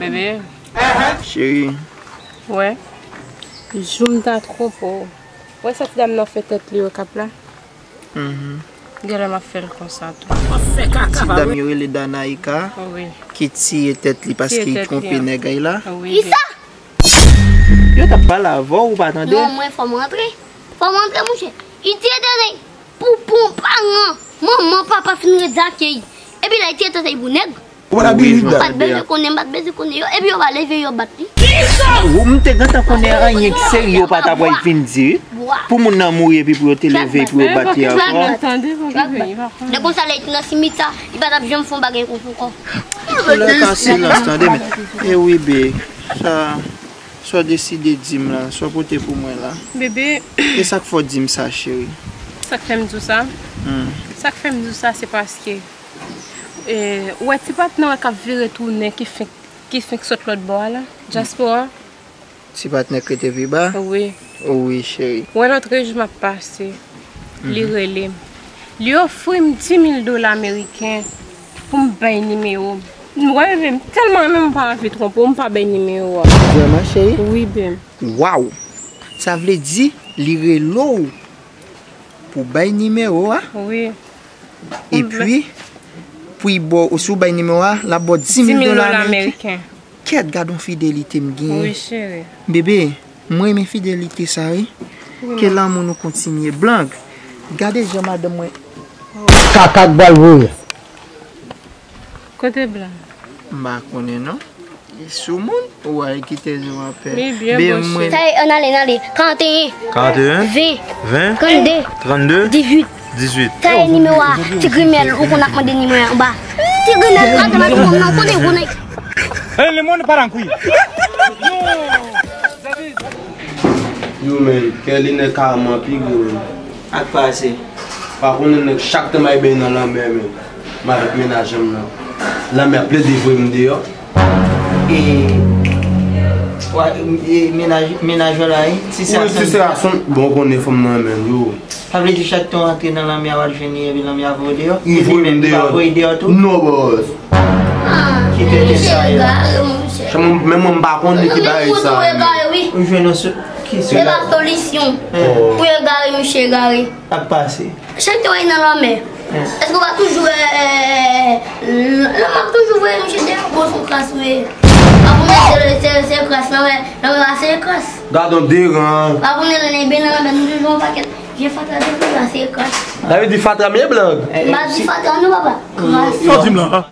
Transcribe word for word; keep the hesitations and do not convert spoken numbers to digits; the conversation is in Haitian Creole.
Bebe. Cheri. Wè. Jou m ta twonpe w. Wè sa ti dam nan fè tèt li okap la? Mhm. Genlè m ap fè l konsa tou. Ti dam yo rele Danaïka, wi, ki tiye tèt li paske li twonpe nèg ay la. Wi, kisa? Yo t ap pale avè w, ou pa tande? Non, mwen, fò m rantre. Fò m rantre, monchè. Li tiye tèt li pou, pou yon paran. Manman, papa fin ret zake. Epi la, li tiye tèt li pou nèg. Ou pa ta believe that. M pa t bezwen konnen, m pa t bezwen konnen yo. Epi yo pa leve, yo bat li. Ou, m te gentan konnen anyen k serye yo pa t ap pral vin di. Pou moun nan mouri epi pou yo te leve epi yo bat li ankò. Lè konsa, lè li te nan simit sa, li pa t ap janm fè yon bagay konsa ankò. Koulè ka silans, tande, men. E wi, be. Sa, sa w deside di m la, sa w pote pou mwen la. Bebe. E sa k fè w di m sa, cheri? Sa k fè m di w sa? Hmm. Sa k fè m di w sa, se paske, e, ou wè ti patnè w k ap vire tounen ki fenk, ki fenk sot lòt bò a la, Dyaspora. Ti patnè k rete pi ba? Wi. Wi, cheri. Wè lòt jou m ap pase, li rele m. Li ofri m di mil dola ameriken pou m bay nimewo m. Wè, bebe, m tèlman renmen m pa anvi twonpe w, m pa bay nimewo a. Vrèman, cheri? Wi, bebe. Waw! Sa vle di, li rele w pou bay nimewo a? Wi. Epi, pou l ba w, si w bay nimewo a, l ap ba w di mil dola ameriken. Kèt, gad yon fidelite m genyen. Wi, cheri. Bebe, mwen renmen fidelite sa, wi. Wi, ke lanmou nou kontinye. Blank, gade jan madanm mwen. Kaka k pral voye. Kote Blank? M pa konnen, non. Li sou moun, ou wè ki te di w apè. Li byen bòche. Sa e, ann ale, ann ale. Karanteyen. Karanteyen. Ven. Ven. Trannde. Trannde. Dizuit. Dizuit. Sa e nimewo a, ti grimèl, ou konn ap mande nimewo a anba. Ti grimèl, madanm, madanm, non, konnen, konnen. Hey, le monde part en couille. Yo, men, kè li nèg ka manpil, yo, men. Ak pase. Pa konnen nèg chak tan bay beny nan lanmè, men. M avèk mennaj an m nan. Lanmè ap plede voye m deyò. E, wa, e, mennaj, mennaj ou la, wi? Ti sè a, wi, ti sè a, bon, ou konnen fanm nan, men, yo. Sa vle di chak tan w antre nan lanmè a, w al jwenn li, epi lanmè a voye w deyò? Li voye m deyò. Epi menm li pa voye deyò tou? Non, bòs. Ki tenten sa ye la? Menm mwen, m pa konn li ki bagay sa ye. Ou jwenn yon sou, ki sou la? Se pa solisyon. Pou egare, misye egare. Ak pase. Chak tan w nan lanmè, èske w pa toujou wè, lanmè ap toujou voye misye deyò? Bon, se yon kras ou ye. Pa pou mwen se, se, se kras, lanmè, lanmè pa se kras. Gad yon deran. Pa pou mwen nan ebe nan lanmè, nou toujou yon pakèt. Je fatra de tout la, se kras. Sa vle di fatra, men Blank. M pa di fatra non, papa. Kras. Sa w di m la?